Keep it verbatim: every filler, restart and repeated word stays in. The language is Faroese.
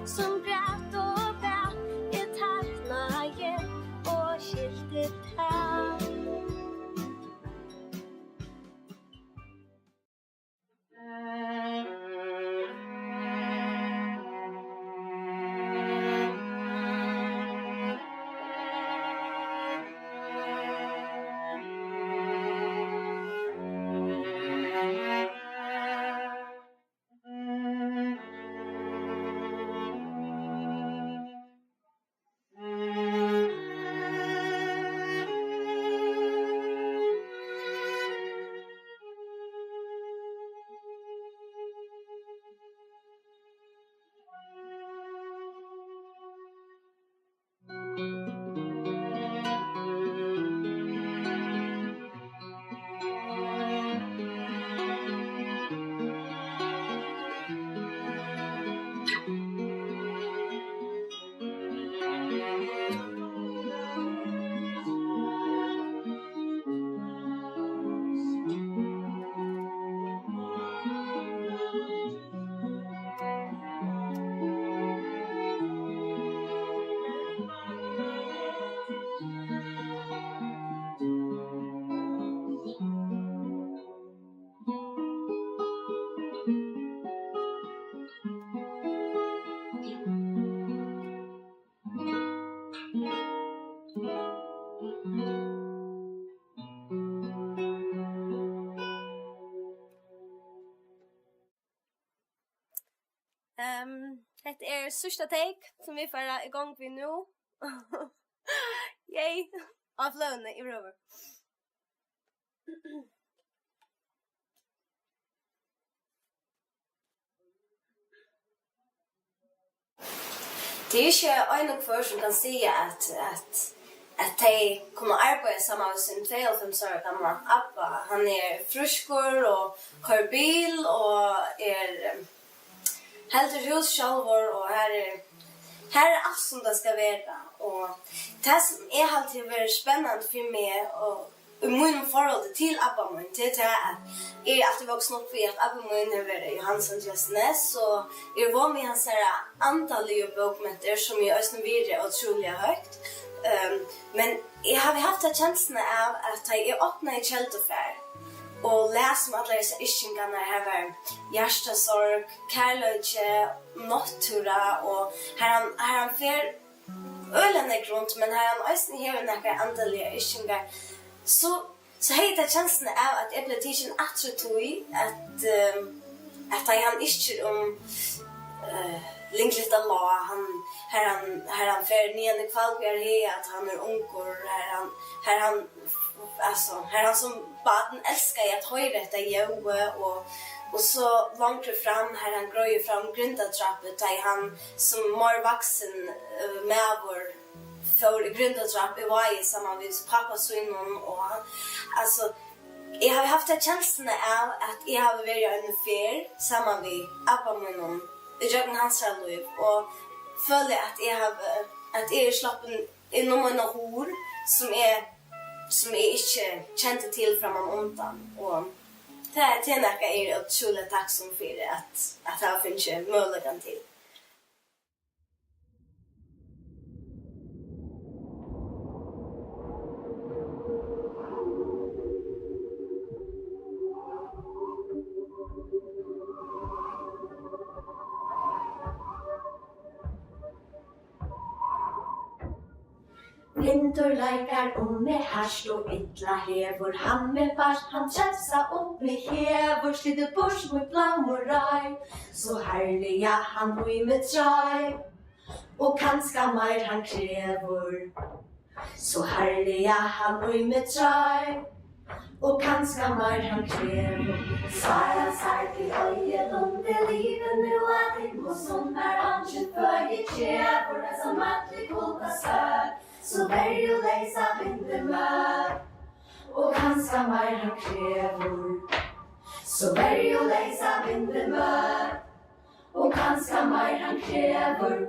Sum græt og bað, eg teknaði og skilti tað. Ehm, hetta er síðsta take, sum vit fara í gongd við nú. Yay! Á fløguni yvirover. Tað er ikki ein og hvør sum kann siga, at, at, at tey kunnu arbeiða saman við sín tveyoghálvfems ára gamla abba. Hann er frískur og koyrir bil og er, em, heldur hús sjálvur, og har er, har er alt, sum tað skal vera. Og tað, sum eg haldi hevur verið spennandi fyri meg, og í mínum forholdi til abba mín, tað er tað, at eg eri altíð vaksin upp við, at abbi mín hevur verið Jóhannes Andreas Næs, og eg eri von við hansara andaligu bókmentir, sum eg eisini virði ótrúliga høgt. Ehm, men eg havi havt ta kensluna av, at tá eg opnaði Keldufar og las um allar hesar yrkingarnar, har var hjartasorg, kærleiki, náttúra, og har hann, har hann fer øgiliga nógv runt, men har hann eisini hevur nakrar andaligar yrkingar, so, so hevði eg ta kensluna av, at eg bleiv tikin aftur í tí, at, ehm, at tá ið hann yrkir um, eh, Lynglytta Lág, hann, har hann, har hann fer niðan í Hvalbiar haga, at hann er ungur, har hann, har hann, altso, har hann sum barn elskaði at hoyra hetta ljóðið, og, og so longri fram, har hann greiðir frá um Grindadrápið, tá ið hann sum meir vaksin, eh, maður fór í Grindadráp í Vági saman við pápa sínum, og hann, altso, eg havi havt ta kensluna av, at eg havi verið eina ferð saman við abba mínum í gjøgnum hansara lív, og føli, at eg havi, at eg eri sloppin inn um eina hurð, sum eg, sum eg ikki kendi til frammanundan, og tað, tað er nakað, eg eri ótrúliga takksom fyri at, at hava fingið møguleikan til. Vindur leikar um meg hart, og illa hevur hann meg bart. Hann trevsað uppi hevur, slitið burt mítt blómureið, so harðliga hann í meg treið, og kanska meir hann krevur, so harðliga hann í meg treið, og kanska meir hann krevur. Sáran sær í oygunum, eg livi nú av himmu, sum var eingin føði gevur, hesa mátligu kuldasól, so verjuleysar vindur møl, og kanska meir hann krevur, so verjuleysar vindur møl, og kanska meir hann krevur.